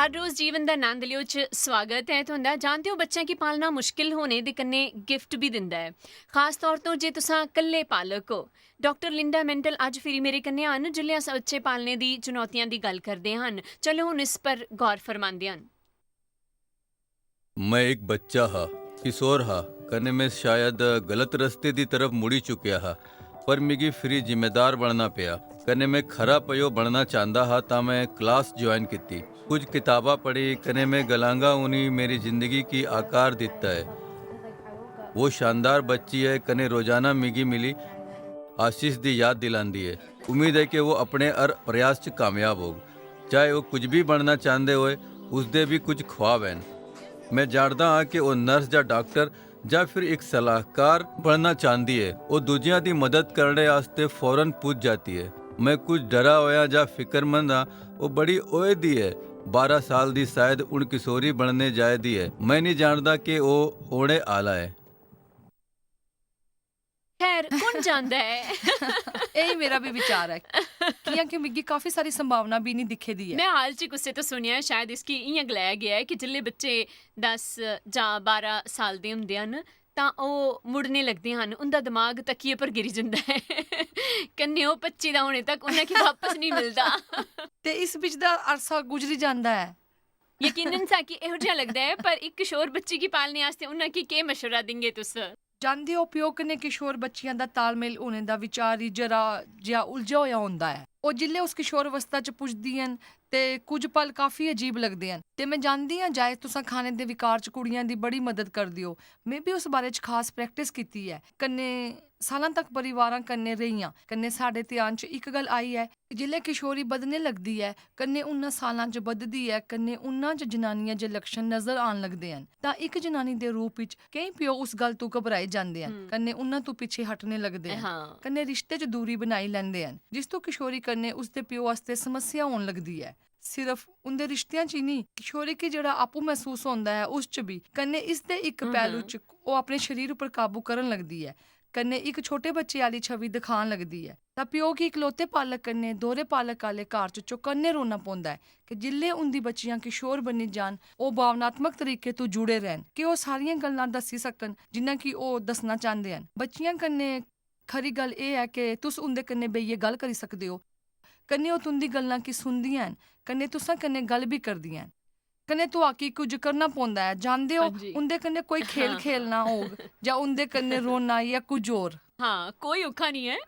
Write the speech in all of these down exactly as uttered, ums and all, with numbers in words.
हर रोज जीवन दा नंद लियो च स्वागत ऐ तुं'दा। जानदे ओ, बच्चें गी पालना मुश्किल होने दे कन्नै गिफ्ट बी दिंदा ऐ, खास तौर तो जे तुसां कल्ले पालक हो। डाक्टर लिंडा मेंटल अज्ज फिरी मेरे कन्नै हन, जिसलै अस बच्चे पालने दी चुनौतियां दी गल्ल करदे हन। चलो, हुन इस पर गौर फरमांदे हन। मैं इक बच्चा हा, किशोर हा, कन्नै मैं शायद गलत रस्ते दी तरफ मुड़ी चुकेआ हा, पर मिगी फिरी जिम्मेदार बनना पेआ। कन्नै मैं खरा पयो बनना चांह्दा हा, तां मैं क्लास ज्वाइन कीती। कुछ कताबां पढ़ी, कन्नै मैं गलांगा, उ'नें मेरी जिंदगी गी आकार दित्ता ऐ। वो शानदार बच्ची ऐ, कन्नै रोजाना मिगी मिली आशीष दी याद दिलांदी ऐ। उम्मीद ऐ कि वो अपने हर प्रयास च कामयाब होग। चाहे वो कुछ भी बनना चांह्दे होए, उसदे भी कुछ ख्वाब हैन। मैं जानदा हां कि ओह् नर्स जां डाक्टर जां फिर इक सलाहकार बनना चांह्दी ऐ। ओह् दूजियां दी मदद करने आस्तै फौरन पुज्ज जाती ऐ। मैं कुछ डरा होया जां फिक्रमंद आं। ओह् बड़ी होए दी ऐ। बारां साल दी, शायद हुन किशोरी बनने जाए दी ऐ। मैं निं जानदा कि ओह् होने आह्ला ऐ। खैर, कु'न जानदा ऐ? एही मेरा बी विचार ऐ, कि'यां कि मिगी काफी सारी संभावना बी निं दिक्खे दी ऐ। में हाल च कुसै तो सुनेआ ऐ, शायद इसगी इ'यां गलाया गेआ ऐ कि जिसलै बच्चे दस जां बारां साल दे होंदे हन तां ओह् मुड़ने लगदे हन, उं'दा दमाग तकिये पर गिरी जंदा ऐ। कन्नै ओह् पच्ची दा होने तक उ'नें गी बापस निं मिलदा। ते इस बिच दा अरसा गुजरी जंदा ऐ। यकीनन साकी एहो जेहा लगदा ऐ, पर इक किशोर बच्ची गी पालने आस्तै उ'नें गी केह् मशवरा देंगे तुस? जानदे ओ, प्यो कन्नै किशोर बच्चियां दा तालमेल होने दा विचार ही जरा जेहा उलझा होया होंदा ऐ। ओह् जिसलै उस किशोर अवस्था च पुजदियां न ते कुछ पल काफी अजीब लगदे न। ते में जानदी आं, जायज तुसां खाने दे विकार च कुड़ियां दी बड़ी मदद करदे ओ। में बी उस बारे च खास प्रैक्टिस कीती ऐ। कन्नै सालां तक परिवारां कन्नै रेही आं। कन्नै साढ़े ध्यान च इक गल्ल आई ऐ, जिसलै किशोरी बधने लगदी ऐ, कन्नै उन्ना सालां च बधदी ऐ, कन्नै उन्ना च जनानियां जे लक्षण नजर आन लगदे न, तां इक जनानी दे रूप इच केईं प्यो उस गल्ल तू घबराई जंदे न, कन्नै उन्ना तू पिच्छे हटने लगदे न, कन्नै रिश्ते च दूरी बनाई लैंदे न, जिस तू किशोरी कन्नै उसदे प्यो आस्तै समस्या होन लगदी ऐ। सिर्फ उंदे रिश्तेआं च ही निं, किशोरी गी जेह्ड़ा आपूं मसूस होंदा ऐ, उस च बी। कन्नै इसदे इक पैह्लू च ओह् अपने शरीर उप्पर काबू करन लगदी ऐ, कन्नै इक छोटे बच्चे आह्ली छवि दखान लगदी ऐ। तां प्यो गी इकलौते पालक कन्नै दोहरे पालक आह्ले घर च चौकन्ने रौह्ना पौंदा ऐ कि जिसलै उंदी बच्चियां किशोर बनी जान, ओह् भावनात्मक तरीके तू जुड़े रैह्न, कि ओह् सारियां गल्लां दस्सी सकन जि'यां कि ओह् दस्सना चांह्दे न। बच्चियां कन्नै खरी गल्ल एह् ऐ कि तुस उंदे कन्नै बेहियै गल्ल करी सकदे ओ, कन्नै ओह् तुंदी गल्लां गी सुनदियां न, कन्नै तुसां कन्नै गल्ल बी करदियां न। कन्नै तुआकी कुछ करना पौंदा ऐ, जानदे ओ, उंदे कन्नै कोई खेल खेलना होग जां उंदे कन्नै रोना जां कुछ होर। हां, कोई औखा निं ऐ।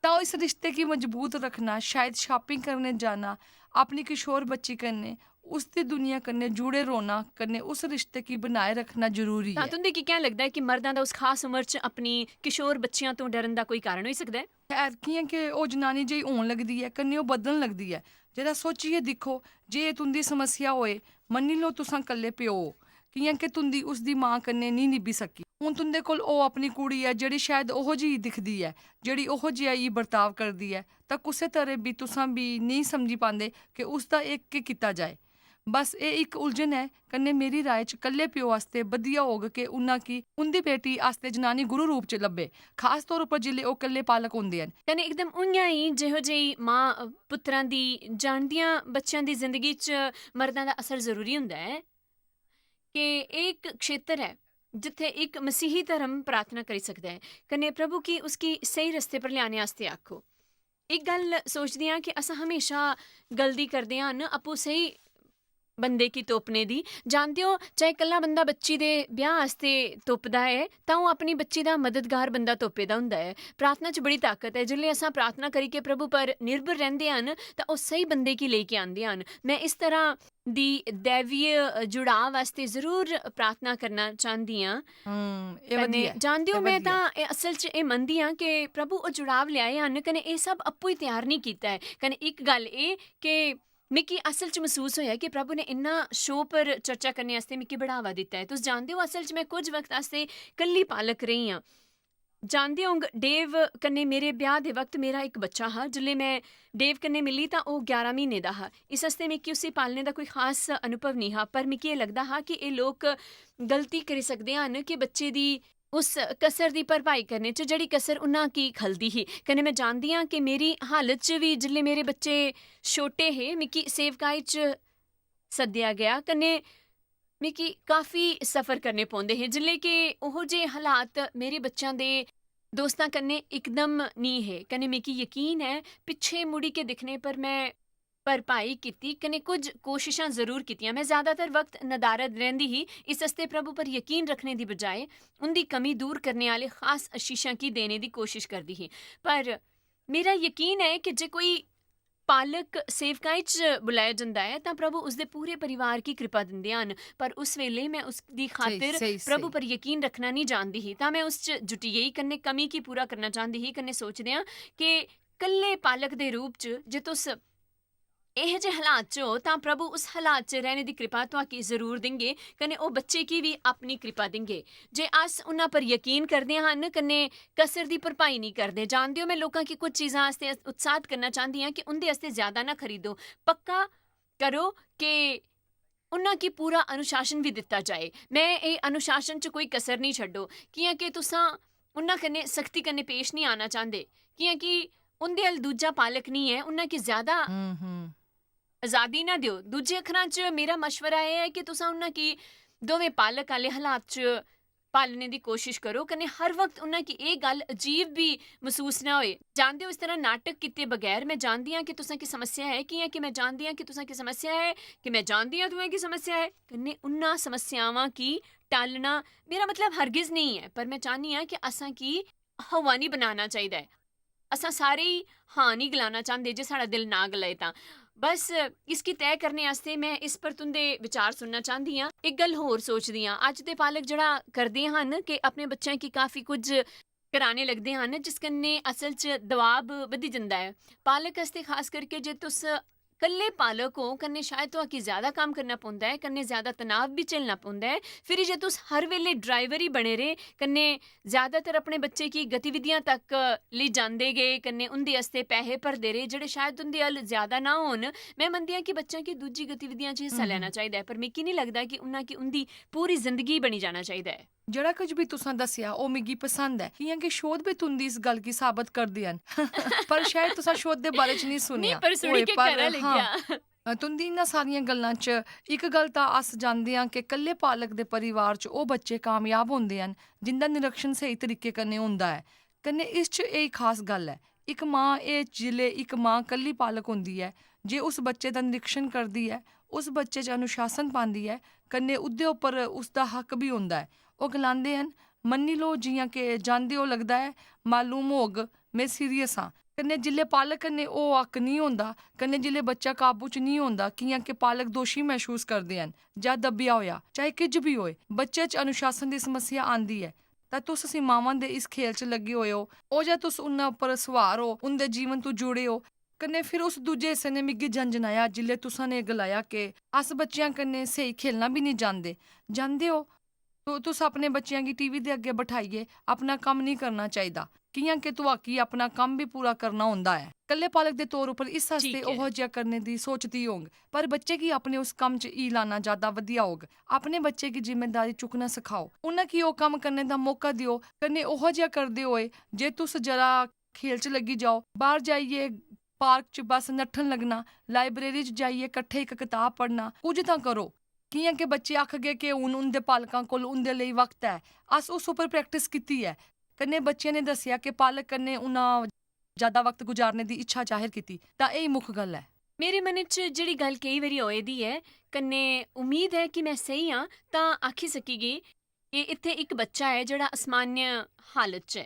तां ओह् इस रिश्ते गी मजबूत रक्खना, शायद शापिंग करने जाना, अपनी किशोर बच्ची कन्नै, उसदी दुनिया कन्नै जुड़े रौह्ना, कन्नै उस रिश्ते गी बनाए रक्खना जरूरी तां ऐ। तुं'दे गी क्या लगदा ऐ कि मर्दां दा उस खास उम्र च अपनी किशोर बच्चियां तों डरन दा कोई कारण होई सकदा ऐ? खैर, कि'यां कि ओह् जनानी जेही होन लगदी ऐ, कन्नै ओह् बदलन लगदी ऐ। जरा सोचियै दिक्खो, जे एह् तुं'दी समस्या होए, मन्नी लैओ तुसां कल्ले प्यो ओ, कि'यां कि तुं'दी उसदी मां कन्नै निं निब्भी सकी। हून तुं'दे कोल ओह् अपनी कुड़ी ऐ जेह्ड़ी शायद ओहो जेही दिखदी ऐ, जेह्ड़ी ओहो जेहा ई बर्ताव करदी ऐ, तां कुसै तरह बी तुसां बी नेईं समझी पांदे कि उसदा एह् केह् कीता जाए। बस एह् इक उलझन ऐ, कन्नै मेरी राय च कल्ले प्यो आस्तै बधिया होग कि उन्ना गी उं'दी बेटी आस्तै जनानी गुरु रूप च लब्भे, खास तौर उप्पर जिसलै ओह् कल्ले पालक होंदे न। कन्नै इकदम उ'यां ई जेहो जेही मां पुत्तरां दी जानदियां बच्चें दी जिंदगी च मर्दां दा असर जरूरी होंदा ऐ कि एह् इक क्षेत्र ऐ जित्थै इक मसीही धर्म प्रार्थना करी सकदा ऐ, कन्नै प्रभु गी उसगी स्हेई रस्ते पर लेआने आस्तै आखो। इक गल्ल सोचदी आं कि अस म्हेशा गलती करदे हन आपूं स्हेई बंदे गी तोपने दी। जानदे ओ, चाहे कल्ला बंदा बच्ची दे ब्याह आस्तै तोपदा ऐ, तां ओह् अपनी बच्ची दा मददगार बंदा तोपे दा होंदा ऐ। प्रार्थना च बड़ी ताकत ऐ। जिसलै असां प्रार्थना करियै प्रभु पर निर्भर रैंह्दे हन, तां ओह् स्हेई बंदे गी लेई के आंदे हन। में इस तरह दी दैवीय जुड़ाव आस्तै जरूर प्रार्थना करना चांह्दी आं। हम्म, एह् कन्नै वधिया ऐ, जानदे ओ, एह् में वधिया ऐ। तां एह् असल च एह् मनदी आं कि प्रभु ओह् जुड़ाव लेआए हन, कन्नै एह् सब आपूं ही त्यार निं कीता ऐ। कन्नै इक गल्ल एह् कि मिगी असल च मसूस होएआ कि प्रभु ने इन्ना शो पर चर्चा करने आस्तै मिगी बढ़ावा दित्ता ऐ। तुस जानदे ओ, असल च में कुछ वक्त आस्तै कल्ली पालक रेही आं। जानदे होंग, डेव कन्नै मेरे ब्याह दे वक्त मेरा इक बच्चा हा। जिसलै में डेव कन्नै मिली तां ओह् ग्यारह म्हीने दा हा। इस आस्तै मिगी उसी पालने दा कोई खास अनुभव नेईं हा, पर मिगी एह् लगदा हा कि एह् लोक गलती करी सकदे हन कि बच्चे दी उस कसर दी भरपाई करने च जेह्ड़ी कसर उन्ना की खलदी ही। कन्नै में जानदी आं कि मेरी हालत च बी जिसलै मेरे बच्चे छोटे हे, मिगी सेवकाई च सद्देआ गेआ। कन्नै मिगी काफी सफर करने पौंदे हे, जिसलै कि ओहो जे हालात मेरे बच्चें दे दोस्तां कन्नै इकदम नेईं हे। कन्नै मिगी यकीन ऐ, पिच्छे मुड़ी के दिक्खने पर में भरपाई कीती, कन्नै कुछ कोशिशां जरूर कीतियां। में ज्यादातर वक्त नदारद रैंह्दी ही, इस आस्तै प्रभु पर यकीन रखने दी बजाए उंदी कमी दूर करने आह्ले खास आशीषां गी देने दी कोशिश करदी ही। पर मेरा यकीन ऐ कि जे कोई पालक सेवकाई च बुलाया जंदा ऐ, तां प्रभु उसदे पूरे परिवार गी कृपा दिंदे हन। पर उस वेले में उसदी खातिर स्हेई, प्रभु स्हेई। पर यकीन रखना नहीं जानदी ही, तां में उस च जुटी गेई, कन्नै कमी गी पूरा करना चाहदी ही, कन्नै सोचदे आं कि कल्ले पालक दे रूप च जे तुस एह जे हालात च हो, तां प्रभु उस हालात च रहने दी कृपा तुआकी जरूर देंगे, कन्नै ओह बच्चे गी भी अपनी कृपा देंगे। जे अस उन्हां पर यकीन करदे हन, कन्नै कसर दी भरपाई नहीं करदे। जानदे ओ, मैं लोकां गी कुछ चीजां आस्तै उत्साहत करना चाहदी आं कि उंदे आस्तै ज्यादा ना खरीदो। पक्का करो कि उन्हां गी पूरा अनुशासन भी दित्ता जाए। मैं एह अनुशासन च कोई कसर नहीं छड्डो, कियां कि तुसां उन्हां कन्नै सख्ती कन्नै पेश नहीं आना चाहदे, कियां कि उंदे अल दूजा पालक नहीं ऐ, उन्हां गी ज्यादा हम्म, हम्म। आजादी ना दियो। दूजे अखरां च मेरा मशवरा एह ऐ कि तुसां उन्हां गी दोवें पालक आले हालात च पालने दी कोशिश करो, कन्नै हर वक्त उन्हां गी एह गल्ल अजीब भी मसूस ना होए। जानदे ओ, इस तरह नाटक कीते बगैर, मैं जानदी आं कि तुसां की समस्या ऐ, कियां कि मैं जानदी आं कि तुसां की समस्या ऐ, कि मैं जानदी आं तुसें की समस्या ऐ, कन्नै उन्हां समस्यावां गी टालना, मेरा मतलब हरगिज नहीं ऐ, पर मैं चाहनी आं कि असां गी हवा नहीं बनाना चाहिदा ऐ। असां सारे ही हां नहीं गलाना चाहदे जे साढ़ा दिल ना गलाए तां। बस इसगी तय करने आस्तै मैं इस पर तुंदे विचार सुनना चाहदी आं। इक गल्ल होर सोचदी आं, अज्ज दे पालक जेह्ड़ा करदे हन कि अपने बच्चें गी काफी कुछ कराने लगदे हन, जिस कन्नै असल च दबाब बधी जंदा ऐ। पालक आस्तै खास करके जे तुस कल्ले पालक ओ, कन्नै शायद तुआकी ज्यादा कम्म करना पौंदा ऐ, कन्नै ज्यादा तनाव बी झेलना पौंदा ऐ। फिर जे तुस हर वेले ड्राइवर ही बने रेह्, कन्नै ज्यादातर अपने बच्चे गी गतिविधियां तक लेई जांदे गे, कन्नै उंदे आस्तै पैहे भरदे रेह्, जेह्ड़े शायद उंदे अल ज्यादा ना होन। मैं मनदी आं कि बच्चें गी दूजी गतिविधियां च हिस्सा हम्म, लैना हम्म। चाहिदा ऐ, पर मिगी नहीं लगदा कि उन्ना गी उंदी पूरी जिंदगी बनी जाना चाहिदा ऐ। जेह्ड़ा कुछ बी तुसां दस्सेआ, ओह् मिगी पसंद ऐ, कियां कि शोध बी तुंदी इस गल्ल गी साबत करदे हन। पर शायद तुसां शोध दे बारे च नेईं सुनेआ पर सुनी होए, के पर घरा लेई हां, गेआ। अ, तुंदी इन्ना सारियां गल्लां च इक गल्ल तां अस जानदे आं कि कल्ले पालक दे परिवार च ओह् बच्चे कामयाब होंदे हन, जिंदा निरीक्षण स्हेई तरीके कन्नै होंदा ऐ। कन्नै इस च एह् खास गल्ल ऐ, इक मां, एह् जिसलै इक मां कल्ली पालक होंदी ऐ, जे उस बच्चे दा निरीक्षण करदी ऐ, उस बच्चे च अनुशासन पांदी ऐ, कन्नै उ'दे उप्पर उसदा हक बी होंदा ऐ। ओह् गलांदे हन, "मन्नी लो, जि'यां के जानदे ओ, लगदा ऐ, मालूम होग, में सीरियस आं।" कन्नै जिसलै पालक कन्नै ओह् हक निं होंदा, कन्नै जिसलै बच्चा काबू च निं होंदा, कि'यां के पालक दोशी मसूस करदे हन जां दब्बेआ होआ, चाहे किश बी होए, बच्चे च अनुशासन दी समस्या आंदी ऐ। तां तुस सीमावां दे इस खेल च लग्गे होए ओ, ओह् जे तुस उन्ना उप्पर सुआर ओ, उं'दे जीवन तों जुड़े ओ। कन्नै फिर उस दूजे हिस्से ने मिगी झंझनाया, जिसलै तुसां ने गलाया के अस बच्चेआं कन्नै स्हेई खेलना बी निं जानदे। जानदे ओ, तु-, तुस अपने बच्चेआं गी टीवी दे अग्गें बठाइयै अपना कम्म निं करना चाहिदा, कि'यां के तुआकी अपना कम्म बी पूरा करना होंदा ऐ। कल्ले पालक दे तौर उप्पर इस आस्तै ठीक ऐ। ओहो जेहा करने दी सोचदी होंग, पर बच्चे गी अपने उस कम्म च ई लाना ज्यादा बधिया होग। अपने बच्चे गी जिम्मेदारी चुक्कना सखाओ, उ'नें गी ओह् कम्म करने दा मौका देओ, कन्नै ओहो जेहा करदे होए जे तुस जरा खेल च लग्गी जाओ, बाह्र जाइयै पार्क च बस नट्ठन लगना, लाइब्रेरी च जाइयै कट्ठे इक कताब पढ़ना, कुछ तां करो। कि'यां के बच्चे आखगे के हून उं'दे पालकां कोल उं'दे लेई वक्त ऐ। अस उस उप्पर प्रैक्टिस कीती ऐ। कन्नै बच्चें ने दस्सेआ के पालक कन्नै उ'नां ज्यादा वक्त गुजारने दी इच्छा जाहिर कीती, तां एही मुक्ख गल्ल ऐ। मेरे मनै च जेह्ड़ी गल्ल केई बारी होए दी ऐ, कन्नै उम्मीद ऐ कि में स्हेई आं, तां आखी सकीगी कि इत्थै इक बच्चा ऐ जेह्ड़ा असामान्य हालत च ऐ।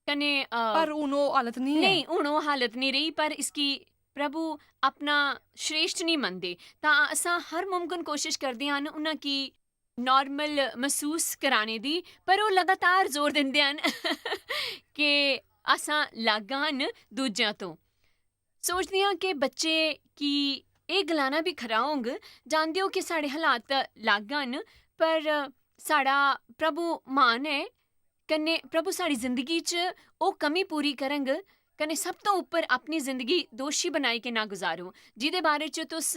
कन्नै, अ, पर हून ओह् हालत निं ऐ। नेईं, हून ओह् हालत निं रेही, पर इसगी प्रभु अपना श्रेष्ठ निं मनदे। तां असां हर मुमकन कोशिश करदे हन उ'नां गी नार्मल मसूस कराने दी, पर ओह् लगातार जोर दिंदे हन कि असां अलग हन दूजेआं तों। सोचदी आं कि बच्चे गी एह् गलाना बी खरा होंग, जानदे ओ कि साढ़े हालात अलग हन, पर साढ़ा प्रभु म्हान ऐ, कन्नै प्रभु साढ़ी जिंदगी च ओह् कमी पूरी करंग, कन्नै सब तों उप्पर अपनी जिंदगी दोशी बनाई के ना गुजारो, जिदे बारे च तुस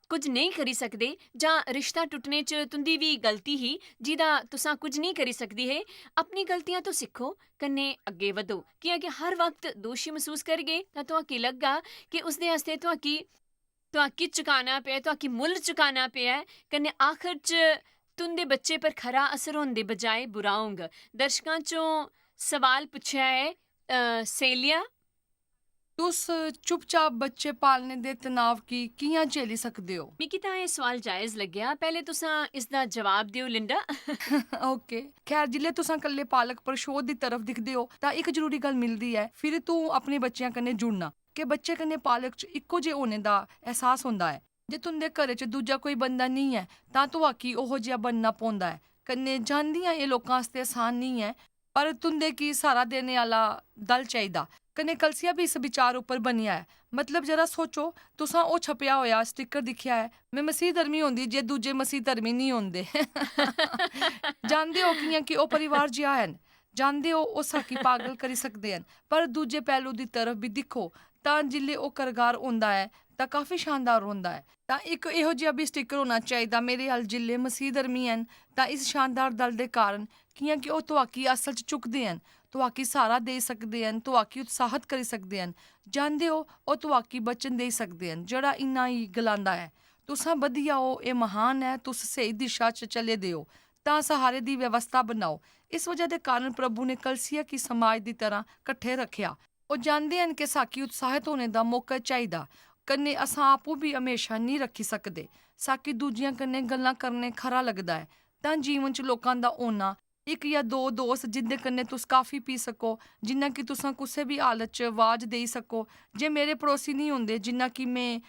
कुछ नेईं करी सकदे जां रिश्ता टुट्टने च तुं'दी बी गलती ही, जि'दा तुसां कुछ नेईं करी सकदी हे, अपनी गलतियां तो सिक्खो, कन्नै अग्गें बधो। कि'यां कि हर वक्त दोशी मसूस करगे, तां तुआकी लग्गा कि उसदे आस्तै तुआकी, तुआकी चुकाना पेआ, तुआकी मुल्ल चुकाना पेआ ऐ, कन्नै आखर च तुं'दे बच्चे पर खरा असर होने दे बजाए बुरा होंग। दर्शकां चों सवाल पुच्छेआ ऐ, अ, सेलिया। तुस चुपचाप बच्चे पालने दे तनाव गी कि'यां झेली सकदे ओ? मिगी तां एह् सवाल जायज लग्गेआ। पैह्ले तुसां इसदा जवाब देओ, लिंडा। ओके। खैर, जिसलै तुसां कल्ले पालक पर शोध दी तरफ दिखदे ओ, तां इक जरूरी गल्ल मिलदी ऐ, फिर तूं अपने बच्चें कन्नै जुड़ना। कि बच्चे कन्नै पालक च इक्को जे होने दा एहसास होंदा ऐ। जे तुं'दे घरै च दूजा कोई बंदा नेईं ऐ, तां तुआकी ओहो जेहा बनना पौंदा ऐ। कन्नै जानदी आं, एह् लोकां आस्तै असान नेईं ऐ, पर तुं'दे गी स्हारा देने आह्ला दल चाहिदा। कन्नै कलसिया बी इस विचार उप्पर बनेआ ऐ। मतलब, जरा सोचो, तुसां ओह् छपेआ होआ स्टिकर दिक्खेआ ऐ, "में मसीह धर्मी होंदी जे दूजे मसीह धर्मी नेईं होंदे।" जानदे ओ कि'यां कि ओह् परिवार जेहा हैन। जानदे ओ, ओह् साकी पागल करी सकदे हन, पर दूजे पैह्लू दी तरफ बी दिक्खो, तां जिसलै ओह् करगार होंदा ऐ, तां काफी शानदार होंदा ऐ। तां इक एहो जेहा बी स्टिकर होना चाहिदा, "मेरे अल जिसलै मसीह धर्मी हन, तां इस शानदार दल दे कारण, कि'यां कि ओह् तुआकी असल च चुकदे हन, तुआकी स्हारा देई सकदे हन, तुआकी उत्साहत करी सकदे हन।" जानदे ओ, ओह् तुआकी वचन देई सकदे हन, जेह्ड़ा इन्ना ई गलांदा ऐ, "तुसां बधी आओ, एह् महान ऐ, तुस स्हेई दिशा च चले दे ओ।" तां स्हारे दी व्यवस्था बनाओ। इस वजह दे कारण प्रभु ने कलीसिया गी समाज दी तरह कट्ठे रखेआ। ओह् जानदे हन कि साकी उत्साहत होने दा मौका चाहिदा, कन्नै असां आपूं बी हमेशा नेईं रक्खी सकदे। साकी दूजियां कन्नै गल्लां करने खरा लगदा ऐ। तां जीवन च लोकां दा होना, इक या दो दोस्त जिंदे कन्नै तुस काफी पी सको, जिन्ना कि तुसां कुसै बी हालत च आवाज देई सको। जे मेरे पड़ोसी नेईं होंदे, जिन्ना कि में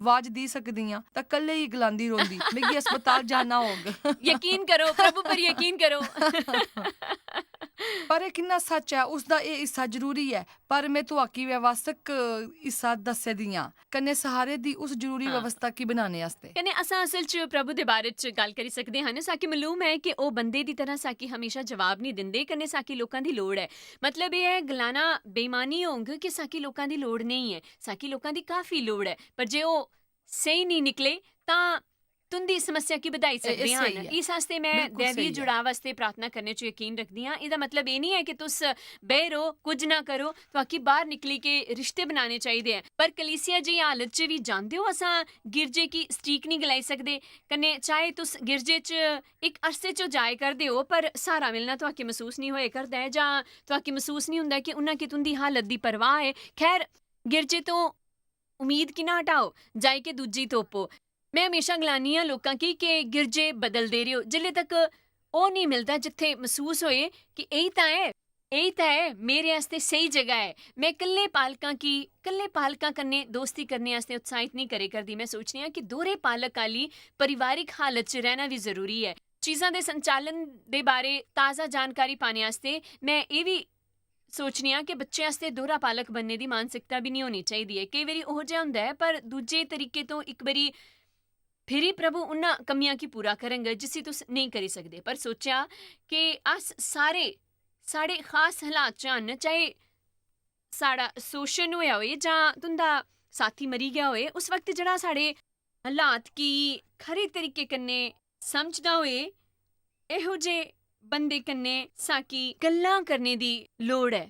आवाज देई सकदी आं, तां कल्ले ही गलांदी रौंह्दी, "मिगी अस्पताल जाना होग।" यकीन करो, प्रभु पर यकीन करो। पर एह् किन्ना सच ऐ, उसदा एह् हिस्सा जरूरी ऐ, पर में तुआकी व्यवस्थक हिस्सा दस्से दी आं, कन्नै स्हारे दी उस जरूरी हां। व्यवस्था गी बनाने आस्तै। कन्नै असां असल च प्रभु दे बारे च गल्ल करी सकदे हन। साकी मालूम ऐ कि ओह् बंदे दी तरह साकी हमेशा जवाब नेईं दिंदे, कन्नै साकी लोकां दी लोड़ ऐ। मतलब एह् ऐ, गलाना बेईमानी होंग कि साकी लोकां दी लोड़ नेईं ऐ, साकी लोकां दी काफी लोड़ ऐ, पर जे ओह् स्हेई नेईं निकले, तां तुं'दी समस्या गी बधाई एह्, एह् सकदे स्हेई हन। ऐ। इस आस्तै में बिल्कुल दैवी स्हेई ऐ। जुड़ाव आस्तै प्रार्थना करने च यकीन रखदी आं। एह्दा मतलब एह् निं ऐ कि तुस बेही र'वो, कुछ ना करो, तुआकी बाह्र निकली के रिश्ते बनाने चाहिदे ऐ। पर कलीसिया जेही हालत च बी जानदे ओ, असां गिरजे गी सटीक निं गलाई सकदे। कन्नै चाहे तुस गिरजे च इक अरसे च जाए करदे ओ, पर स्हारा मिलना तुआकी मसूस निं होए करदा ऐ, जां तुआकी मसूस निं होंदा कि उन्ना कि तुं'दी हालत दी परवाह ऐ। खैर, गिरजे तो उम्मीद कि'यां हटाओ, जाई के दूजी तोपो। में हमेशा गलानी आं लोकां गी कि गिरजे बदलदे र'वो, जिल्ले तक ओह् नेईं मिलदा जित्थै मसूस होए कि एही तां ऐ, एही तां ऐ, मेरे आस्तै स्हेई जगह ऐ। में कल्ले पालकां गी, कल्ले पालकां कन्नै दोस्ती करने आस्तै उत्साहित नेईं करे करदी। में सोचनी आं कि दोहरे पालक आह्ली पारिवारिक हालत च रैह्ना बी जरूरी ऐ। चीजां दे संचालन दे बारे ताजा जानकारी पाने आस्तै में एह् बी सोचनी आं कि बच्चें आस्तै दोहरा पालक बनने दी मानसिकता बी निं होनी चाहिदी ऐ। केई बारी ओह् जेहा होंदा ऐ, पर दूजे तरीके तो इक बारी फिरी प्रभु उन्ना कमियां गी पूरा करंग जिसी तुस नेईं करी सकदे। पर सोचेआ कि अस सारे, साढ़े खास हालात च हन, चाहे साढ़ा शोशन होएआ होए जां तुं'दा साथी मरी गेआ होए, उस वक्त जेह्ड़ा साढ़े हालात गी खरे तरीके कन्नै समझदा होए, एहो जे बंदे कन्नै साकी गल्लां करने दी लोड़ ऐ,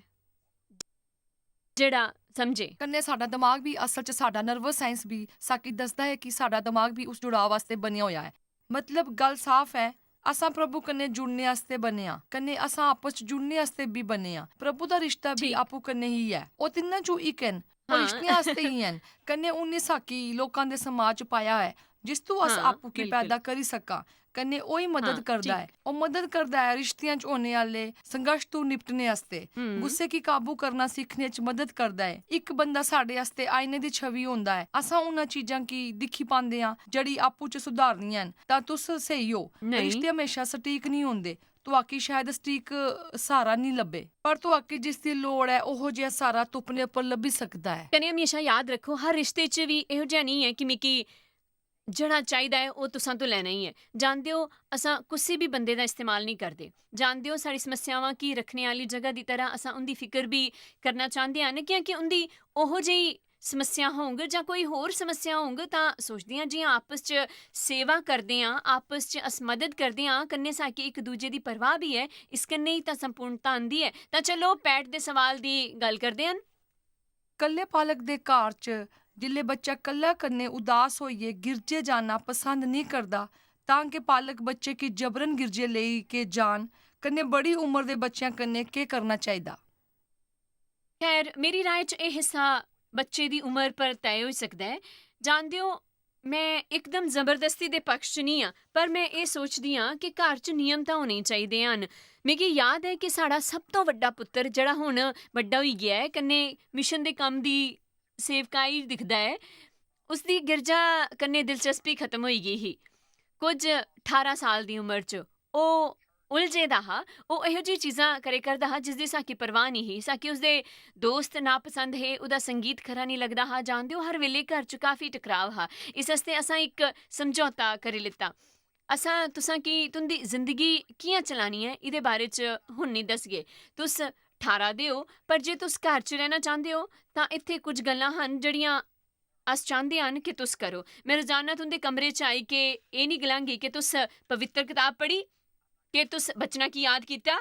जेह्ड़ा समझे। कन्नै साढ़ा दमाग बी, असल च साढ़ा नर्वस साइंस बी साकी दसदा ऐ कि साढ़ा दमाग बी उस जुड़ाव आस्तै बनेआ होआ ऐ। मतलब, गल्ल साफ ऐ, असां प्रभु कन्नै जुड़ने आस्तै बने आं, कन्नै असां आपस च जुड़ने आस्तै बी बने आं। प्रभु दा रिश्ता बी ठीक। आपूं कन्नै ही ऐ। ओह् तिन्नां चों इक हन। ओह् हां। रिश्तें आस्तै ही हन। कन्नै उ'नें साकी लोकां दे समाज च पाया ऐ, जिस तू अस हां, आपूं गी बिल्कुल। पैदा करी सकां। कन्नै ओह् ही मदद हां, करदा ठीक। ऐ। ओह् मदद करदा ऐ रिश्तें च होने आह्ले संघर्ष तू निपटने आस्तै। हम्म। गुस्से गी काबू करना सिक्खने च मदद करदा ऐ। इक बंदा साढ़े आस्तै आईने दी छवि होंदा ऐ। असां उ'नें चीजां गी दिक्खी पांदे आं, जेह्ड़ी आपूं च सुधारनियां न। तां तुस स्हेई ओ। नेईं। रिश्ते म्हेशां सटीक निं होंदे। तुआकी शायद सटीक स्हारा निं लब्भे, पर तुआकी जिस दी लोड़ ऐ, ओहो जेहा स्हारा तुप्पने उप्पर लब्भी सकदा ऐ। कन्नै म्हेशां याद रक्खो, हर रिश्ते च बी एहो जेहा नेईं ऐ कि मिगी जेह्ड़ा चाहिदा ऐ, ओह् तुसां तो लैना ही ऐ। जानदे ओ, असां कुसै बी बंदे दा इस्तेमाल निं करदे। जानदे ओ, साढ़ी समस्यावां गी रक्खने आह्ली जगह दी तरह असां उं'दी फिकर बी करना चांह्दे हन, क्योंकि उं'दी ओहो जेही समस्या होंग जां कोई होर समस्या होंग, तां सोचदी आं, जि'यां आपस च सेवा करदे आं, आपस च अस मदद करदे आं, कन्नै साके इक दूजे दी परवाह बी ऐ, इस कन्नै ही तां संपूर्णता आंदी ऐ। तां चलो, पैट दे सवाल दी गल्ल करदे आं। कल्ले पालक दे घर च जिसलै बच्चा कल्ला कन्नै उदास होइयै गिरजे जाना पसंद नेईं करदा, तां के पालक बच्चे गी जबरन गिरजे लेई के जान? कन्नै बड़ी उम्र दे बच्चें कन्नै केह् करना चाहिदा? खैर, मेरी राय च एह् हिस्सा बच्चे दी उम्र पर तय होई सकदा ऐ। जानदे ओ, में इकदम जबरदस्ती दे पक्ष च निं आं, पर में एह् सोचदी आं कि घर च नियम तां होने चाहिदे हन। मिगी याद ऐ कि साढ़ा सब तों बड्डा पुत्तर, जेह्ड़ा हुन बड्डा होई गेआ ऐ, कन्नै मिशन दे कम्म दी सेवकाई दिखदा ऐ, उसदी गिरजा कन्नै दिलचस्पी खत्म होई गेई ही। कुछ ठारां साल दी उम्र च ओह् उलझे दा हा। ओह् एहो जेही चीजां करे करदा हा जिसदी साकी परवाह निं ही। साकी उसदे दोस्त नापसंद हे, ओह्दा संगीत खरा निं लगदा हा। जानदे ओ, हर बेल्लै घर च काफी टकराव हा। इस आस्तै असां इक समझौता करी लैता। असां तुसां गी तुं'दी जिंदगी कि'यां चलानी ऐ, एह्दे बारे च हुन निं दसगे। तुस ठारां दे ओ, पर जे तुस घर च रैह्ना चांह्दे ओ, तां इत्थै कुछ गल्लां हन जेह्ड़ियां अस चांह्दे हन कि तुस करो। में रोजाना तुं'दे कमरे च आई के एह् निं गलांगी कि तुस पवित्र कताब पढ़ी, कि तुस बचना की याद कीता,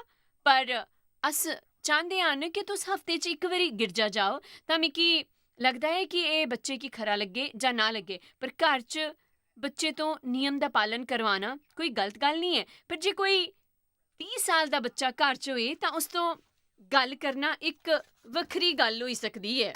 पर अस चांह्दे हन कि तुस हफ्ते च इक बारी गिरजा जाओ। तां मिगी लगदा ऐ कि एह् बच्चे गी खरा लग्गे जां ना लग्गे, पर घर च बच्चे तो नियम दा पालन करवाना कोई गलत गल्ल निं ऐ। पर जे कोई तीह साल दा बच्चा घर च होए, तां उस तो गल्ल करना इक वक्खरी गल्ल होई सकदी ऐ।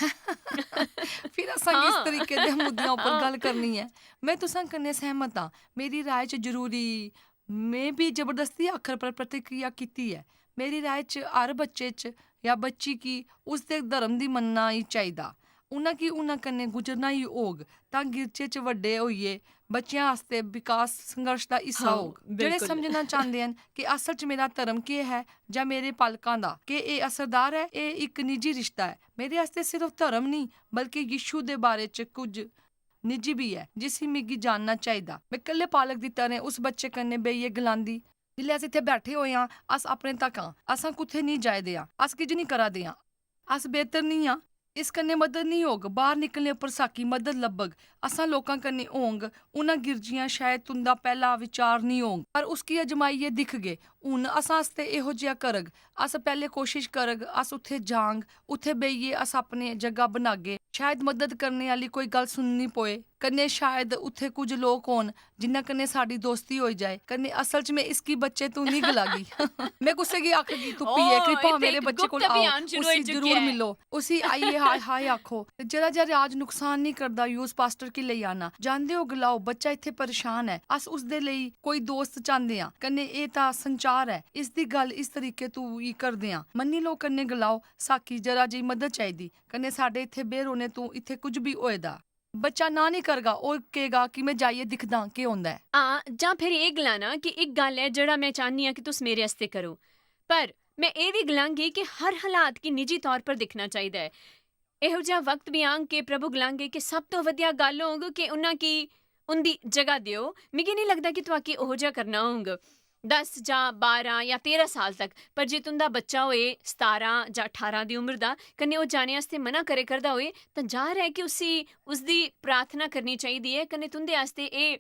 फिर असां किस हां। तरीके दे मुद्देआं उप्पर हां। गल्ल करनी ऐ? में तुसां कन्नै सैह्मत आं। मेरी राय च जरूरी, में बी जबरदस्ती आखर पर प्रतिक्रिया कीती ऐ। मेरी राय च हर बच्चे च जां बच्ची गी उसदे धर्म दी मन्नना ही चाहिदा। उ'नें गी उ'नें कन्नै गुजरना ही होग, तां गिरजे च बड्डे होइयै बच्चें आस्तै विकास संघर्ष दा हिस्सा हां, होग। जेह्ड़े बिल्कुल। समझना चांह्दे न कि असल च मेरा धर्म केह् ऐ जां मेरे पालकां दा, केह् एह् असरदार ऐ? एह् इक निजी रिश्ता ऐ। मेरे आस्तै सिर्फ धर्म निं, बल्कि यीशु दे बारे च कुछ निजी बी ऐ, जिसी मिगी जानना चाहिदा। में कल्ले पालक दी तरह उस बच्चे कन्नै बेहियै गलांदी, "जिसलै अस इत्थै बैठे होए आं, अस अपने तक आं, असां कुत्थै निं जाए दे आं, अस किश निं करा दे आं, अस बेहतर निं आं, इस कन्नै मदद निं होग, बाह्र निकलने उप्पर साकी मदद लब्भग, असां लोकां कन्नै होंग।" उ'नें गिरजियां शायद तुं'दा पैह्ला विचार निं होंग, पर उसगी अजमाइयै दिखगे। हून असां आस्तै एहो जेहा करग, अस पैह्ले कोशिश करग, अस उत्थै जांग, उत्थै बेहियै अस अपने जगह बनागे। शायद मदद करने आह्ली कोई गल्ल सुननी पवै, कन्नै शायद उत्थै कुछ लोक होन जिन्ना कन्नै साढ़ी दोस्ती होई जाए। कन्नै असल च में इसगी बच्चे तू निं गलागी। में कुसै गी आखगी, "तू पियै ओह्, कृपा इत्थै मेरे इक बच्चे कोल गुप्त आओ, अभियान शुरू होई उसी जरूर चुक्केआ ऐ। मिलो, उसी आइयै हाय हाय आखो।" ते जरा जा राज नुकसान निं करदा, यूथ पास्टर गी लेई आना। जानदे ओ, गलाओ, "बच्चा इत्थै परेशान ऐ, अस उसदे लेई कोई दोस्त चांह्दे आं।" कन्नै एह् तां संचार ऐ, इसदी गल्ल इस तरीके तू ही करदे आं। मन्नी लो, कन्नै गलाओ, "साकी जरा जेही मदद चाहिदी, कन्नै साढ़े इत्थै बेरौने तू इत्थै कुछ बी होए दा।" बच्चा ना निं करगा, ओह् केगा कि "में जाइयै दिखदा केह् होंदा ऐ।" हां, जां फिर एह् गलाना कि इक गल्ल ऐ जेह्ड़ा में चाह्न्नी आं कि तुस मेरे आस्तै करो, पर में एह् बी गलांगी कि हर हालात गी निजी तौर पर दिक्खना चाहिदा ऐ। एहो जेहा वक्त बी आंग कि प्रभु गलांगे कि सब तो वधिया गल्ल होंग कि उन्हां गी उंदी जगह देओ। मिगी निं लगदा कि तुआकी ओहो जेहा करना होंग दस जां बारां जां तेरां साल तक, पर जे तुंदा बच्चा होए सतारां जां ठारां दी उम्र दा, कन्नै ओह् जाने आस्तै मना करे करदा होए, तां जाहर ऐ कि उसी उसदी प्रार्थना करनी चाहिदी ऐ, कन्नै तुंदे आस्तै एह्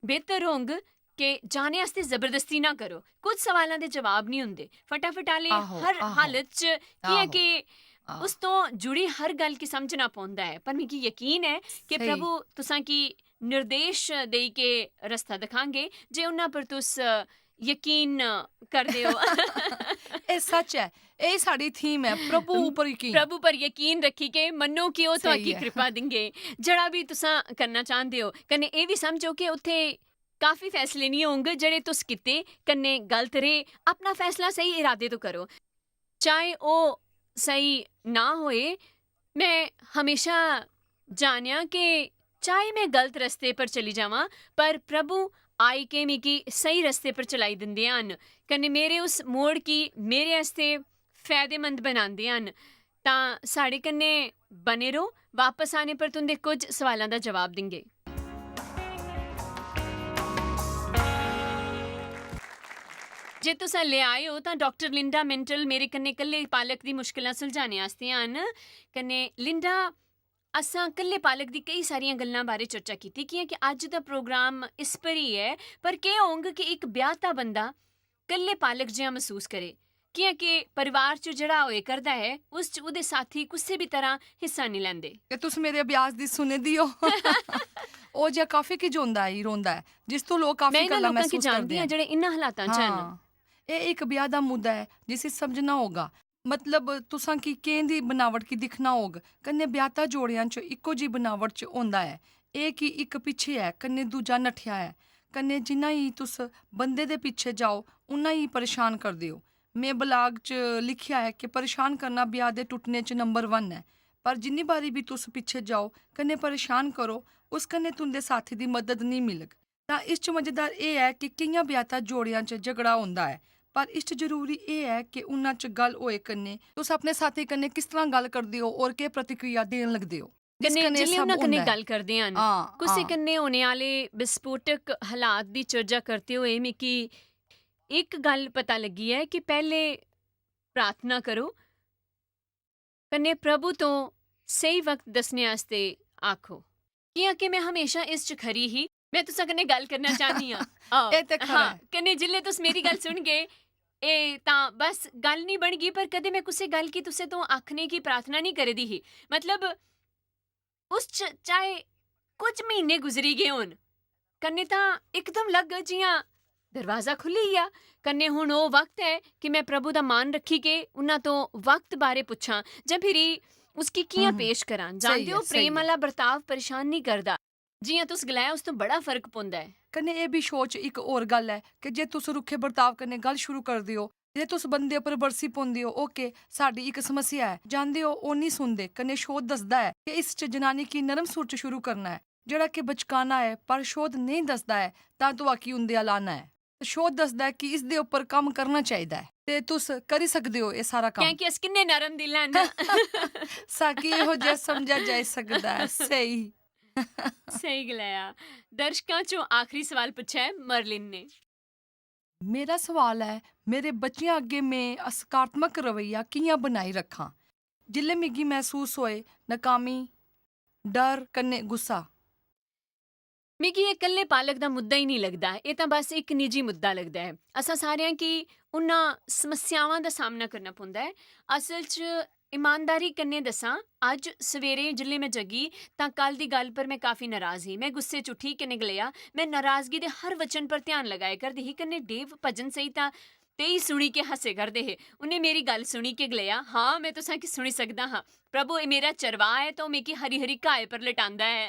बेहतर होंग कि जाने आस्तै जबरदस्ती ना करो। कुछ सवालां दे जवाब निं होंदे फटाफट आह्ले आहो, हर आहो, हालत च, कि'यां आहो, कि आहो। उस तो जुड़ी हर गल्ल गी समझना पौंदा ऐ, पर मिगी यकीन ऐ कि स्हेई। प्रभु तुसां गी निर्देश देई के रस्ता दिखांगे जे उन्हां पर तुस, अ, यकीन करदे ओ। एह् सच ऐ, एह् साढ़ी थीम ऐ, प्रभु उप्पर यकीन। प्रभु पर यकीन रखी के मन्नो कि ओह् स्हेई तुआकी ऐ। कृपा दिंगे, जेह्ड़ा बी तुसां करना चांह्दे ओ। कन्नै एह् बी समझो कि उत्थै काफी फैसले निं होंग जेह्ड़े तुस कीते कन्नै गलत रेह्। अपना फैसला स्हेई इरादे तो करो, चाहे ओह् स्हेई ना होए। में हमेशा जानेआ कि चाहे में गलत रस्ते पर चली जावां, पर प्रभु आई के मिगी स्हेई रस्ते पर चलाई दिंदे हन, कन्नै मेरे उस मोड़ गी मेरे आस्तै फायदेमंद बनांदे हन। तां साढ़े कन्नै बने रहो, बापस आने पर तुं'दे कुछ सवालां दा जवाब दिंगे। जे तुस हल्ले आए ओ, तां डाक्टर लिंडा मिंटल मेरे कन्नै कल्ले पालक दी मुश्कलां सुलझाने आस्तै हन। कन्नै लिंडा, असां कल्ले पालक दी केई सारियां गल्लां बारे चर्चा कीती, कि'यां कि अज्ज दा प्रोग्राम इस पर ही ऐ। पर केह् होंग कि इक ब्याहता बंदा कल्ले पालक जि'यां मसूस करे, कि'यां कि परिवार च जेह्ड़ा होए करदा ऐ, उस च ओह्दे साथी कुसै बी तरह हिस्सा निं लैंदे। ते तुस मेरे अभ्यास दी सुने दी ओ। ओह् जेहा काफी किश होंदा ऐ, रोंदा ऐ, जिस तो लोक काफी मैं इन्हां गल्लां लोकां गी महसूस जानदी करदे आं न। जेह्ड़े इन्हां हालातां च हैन। हां, एह् इक ब्याह दा मुद्दा ऐ जिसी समझना होगा। मतलब, तुसां की केह् दी बनावट गी दिक्खना होग। कन्नै ब्याहता जोड़ेआं च इक्को जी बनावट च होंदा ऐ। एह् कि इक पिच्छे ऐ, कन्नै दूजा नठेआ ऐ। कन्नै जिन्ना ही तुस बंदे दे पिच्छे जाओ, उन्ना ही परेशान करदे ओ। में ब्लाग च लिखेआ ऐ कि परेशान करना ब्याह दे टुट्टने च नंबर वन ऐ। पर जिन्नी बारी बी तुस पिच्छे जाओ, कन्नै परेशान करो, उस कन्नै तुं'दे साथी दी मदद नेईं मिलग। तां इस च मजेदार एह् ऐ कि कि'यां ब्याहता जोड़ेआं च झगड़ा होंदा ऐ, पर इस च जरूरी एह् ऐ कि उन्ना च गल्ल होए कन्नै तुस अपने साथी कन्नै किस तरह गल्ल करदे ओ और केह् प्रतिक्रिया देन लगदे ओ। जिस कन्नै कन्नै जिसलै सब उन्ना कन्नै होंदा ऐ। गल्ल करदे हन, हां, कुसै हां। कन्नै होने आह्ले विस्फोटक हालात दी चर्चा करदे होए मिगी इक गल्ल पता लग्गी ऐ कि पैह्ले प्रार्थना करो, कन्नै प्रभु तो स्हेई वक्त दस्सने आस्तै आखो। कि'यां कि में हमेशा इस च खरी ही, में तुसां कन्नै गल्ल करना चाह्न्नी आं। आओ। एह् ते खरा हां, ऐ। कन्नै जिसलै तुस मेरी गल्ल सुनगे, एह् तां बस गल्ल निं बनगी, पर कदें में कुसै गल्ल गी तुसें तो आखने की प्रार्थना निं करे दी ही। मतलब, उस च चाहे कुछ म्हीने गुजरी गे होन, कन्नै तां इकदम लग्ग जि'यां दरवाजा खु'ल्ली गेआ। कन्नै हुन ओह् वक्त ऐ कि में प्रभु दा मान रक्खी के उन्ना तो वक्त बारे पुच्छां जां फिरी उसगी कि'यां हम्म, पेश करां। सही जानदे ऐ, ओ, सही प्रेम ऐ। आह्ला बर्ताव परेशान निं करदा। जि'यां तुस गलाया, उस तो बड़ा फर्क पौंदा ऐ। कन्नै एह् बी शो च इक होर गल्ल ऐ कि जे तुस रुक्खे बर्ताव कन्नै गल्ल शुरू करदे ओ, जे तुस बंदे उप्पर बरसी पौंदे ओ, "ओके, साढ़ी इक समस्या ऐ।" जानदे ओ, ओह् निं सुनदे। कन्नै शो दसदा ऐ कि इस च जनानी गी नरम सुर च शुरू करना ऐ, जेह्ड़ा कि बचकाना ऐ, पर शोध नेईं दसदा ऐ, तां तुआकी उं'दे अलाना ऐ। ते शोध दसदा ऐ कि इसदे उप्पर कम्म करना चाहिदा ऐ ते तुस करी सकदे ओ एह् सारा कम्म। कैंह् कि अस किन्ने नरम दिल हन। साकी एहो जेहा समझा जाई सकदा ऐ। स्हेई। स्हेई गलाया। दर्शकां चों आखरी सवाल पुच्छेआ ऐ मर्लिन ने। मेरा सवाल ऐ, मेरे बच्चें अग्गें में सकारात्मक रवैया कि'यां बनाई रक्खां, जिसलै मिगी मसूस होए नकामी, डर कन्नै गुस्सा? मिगी एह् कल्ले पालक दा मुद्दा ही निं लगदा, एह् तां बस इक निजी मुद्दा लगदा ऐ। असां सारेआं गी उन्ना समस्यावां दा सामना करना पौंदा ऐ। असल च ईमानदारी कन्नै दस्सां, अज्ज सवेरे जिसलै में जगी तां कल दी गल्ल पर में काफी नराज ही। में गुस्से च उठी कन्नै गलेआ, में नराजगी दे हर वचन पर ध्यान लगाए करदी ही, कन्नै डेव भजन सेई तां तेई सुनी के हस्से करदे हे। उ'नें मेरी गल्ल सुनी के गलेआ, "हां, में तुसां की सुनी सकदा हां। प्रभु, एह् मेरा चरवाहा ऐ, तो मिगी हरी-हरी घाऽ पर लटांदा ऐ।"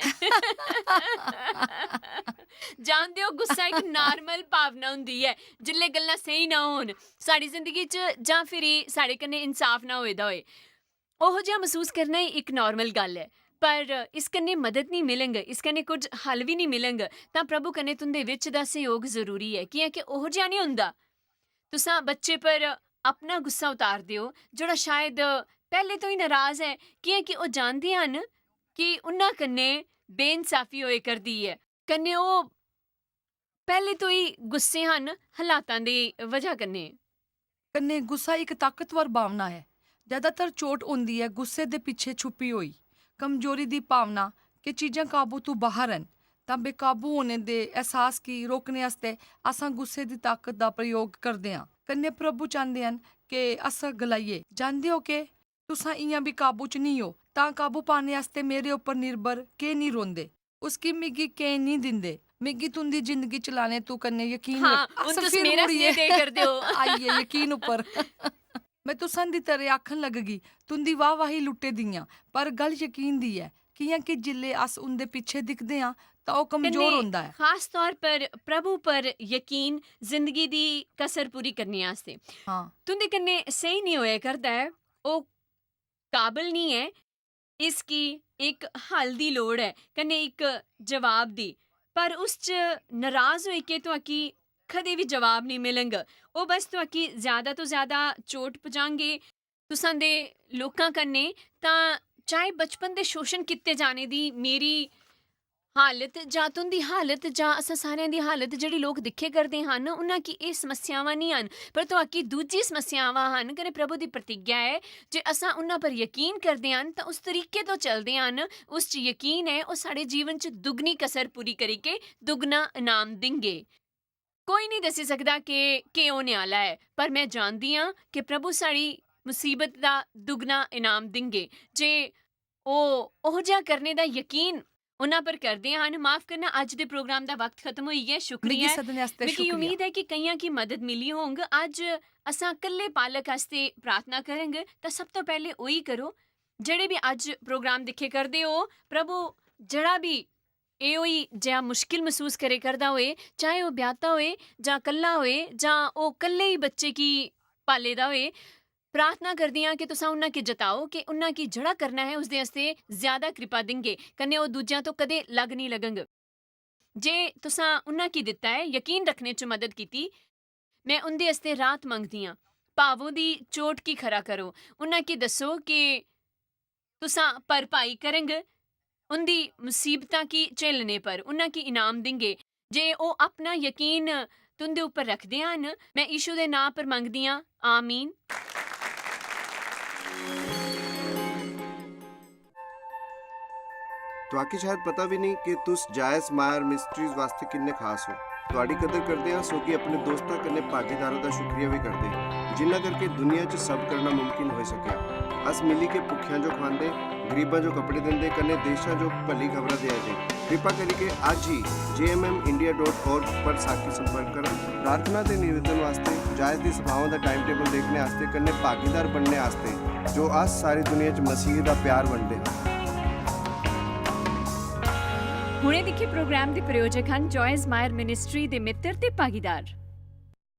जानदे ओ, गुस्सा इक normal भावना होंदी ऐ। जिसलै गल्लां स्हेई ना होन साढ़ी जिंदगी च, जां फिरी साढ़े कन्नै इंसाफ ना होए दा होए, ओहो जेहा मसूस करना ही इक normal गल्ल ऐ। पर इस कन्नै मदद निं मिलग, इस कन्नै कुछ हल बी निं मिलग, तां प्रभु कन्नै तुं'दे बिच दा सैह्योग जरूरी ऐ, कि'यां कि ओहो जेहा निं होंदा। तुसां बच्चे पर अपना गुस्सा उतारदे ओ, जेह्ड़ा शायद पैह्ले तो ही नराज ऐ, कि'यां कि ओह् जानदे हन कि उन्ना कन्नै बेइंसाफी होए करदी ऐ। कन्नै ओह् पैह्ले तो ही गुस्से हन हालातां दी वजह कन्नै। कन्नै गुस्सा इक ताकतवर भावना ऐ। ज्यादातर चोट होंदी ऐ गुस्से दे पिच्छे छुपी होई कमजोरी दी भावना, कि चीजां काबू तू बाहर हन, तां बेकाबू होने दे एहसास गी रोकने आस्तै असां गुस्से दी ताकत दा प्रयोग करदे आं। कन्नै प्रभु चांह्दे हन कि अस गलाइये, "जानदे ओ के तुसां इ'यां बी काबू च निं ओ, तां काबू पाने आस्तै मेरे उप्पर निर्भर की निं रौंह्दे? उसगी मिगी की निं दिंदे? मिगी तुं'दी जिंदगी चलाने तू कन्नै यकीन हां, रख-" हुन अस तुस फिर मेरा मुड़ियै स्नेह दे करदे ओ। आइयै यकीन उप्पर। "में तुसां दी तरह आखन लगगी, तुं'दी वाह-वाही लुट्टे दियां, पर गल्ल यकीन दी ऐ, कि'यां कि जिसलै अस उं'दे पिच्छे दिखदे आं, तां ओह् कमजोर कन्नै होंदा ऐ।" खास तौर पर प्रभु पर यकीन जिंदगी दी कसर पूरी करने आस्तै। हां। तुं'दे कन्नै स्हेई निं होआ करदा ऐ, ओह् काबल निं ऐ, इसगी इक हल दी लोड़ ऐ, कन्नै इक जवाब दी। पर उस च नराज होई के तुआकी कदें बी जवाब निं मिलग। ओह् बस तुआकी ज्यादा तो ज्यादा चोट पजांगे। तुसां दे लोकां कन्नै तां चाहे बचपन दे शोशण कीते जाने दी मेरी हालत जां तुं'दी हालत जां असां सारेआं दी हालत जेह्ड़ी लोक दिक्खे करदे हन, उन्हां की एह् समस्यावां निं हन, पर तुआकी दूजी समस्यावां हन। कन्नै प्रभु दी प्रतिज्ञा ऐ जे असां उन्हां पर यकीन करदे हन तां उस तरीके तो चलदे हन, उस च यकीन ऐ, ओह् साढ़े जीवन च दुगनी कसर पूरी करिके दुगना इनाम दिंगे। कोई निं दस्सी सकदा कि केह् होने आह्ला ऐ, पर में जानदी आं कि प्रभु साढ़ी मुसीबत दा दुगना इनाम दिंगे। जे ओह् ओह् जेहा करने दा यकीन उन्हां पर करदे हन। माफ करना, अज्ज दे प्रोग्राम दा वक्त खत्म होई गेआ। शुक्रिया मिगी ऐ। सदने आस्तै मिगी शुक्रिया। उम्मीद ऐ कि कईयां की मदद मिली होंग। अज्ज असां कल्ले पालक आस्तै प्रार्थना करंग, तां सब तो पैह्ले ओही करो। जेह्ड़े भी अज्ज प्रोग्राम दिक्खे करदे ओ, प्रभु, जेह्ड़ा भी एह् होई जेहा मुश्किल मसूस करे करदा होए, चाहे ओह् ब्याहता होए जां कल्ला होए जां ओह् कल्ले ही बच्चे की पाले दा होए, प्रार्थना करदी आं कि तुसां उन्हां की जताओ कि उन्हां की जेह्ड़ा करना ऐ उसदे आस्तै ज्यादा कृपा दिंगे, कन्नै ओह् दूजेआं तो कदें लग निं लगंग। जे तुसां उन्हां की दित्ता ऐ, यकीन रखने च मदद कीती, में उं'दे आस्तै राहत मंगदी आं। भावों दी चोट की खरा करो। उन्हां की दस्सो कि तुसां भरपाई करंग। उं'दी मुसीबतां की झेलने पर उन्हां की इनाम दिंगे। जे ओह् अपना यकीन तुं'दे उप्पर रखदे हन, में यीशु दे नांऽ पर मंगदी आं। आमीन। तुआकी शायद पता भी नहीं कि तुस जायस मायर मिस्ट्रीज वास्ते किन्ने खास हो। तुआडी कदर करदे आं, सो कि अपने दोस्तां कन्नै भागीदारां दा शुक्रिया भी करदे, जिन्ना करके दुनिया च सब करना मुमकिन होई सकेआ। अस मिली के भुक्खेआं जो खवांदे, गरीबां जो कपड़े दिंदे, कन्नै देशां जो भली खबरां देआ दे। कृपा करिके अज्ज ही J M M India dot org पर साकी संपर्क करो। प्रार्थना ते निवेदन वास्ते, जायस दी सभावां दा टाइम टेबल देखने आस्ते, कन्नै भागीदार बनने आस्ते, जो अस सारी दुनिया च मसीह दा प्यार बंडदे आं। हुणे दिक्खे प्रोग्राम दे प्रायोजक हन जॉयस मायर मिनिस्ट्री दे मित्र ते भागीदार।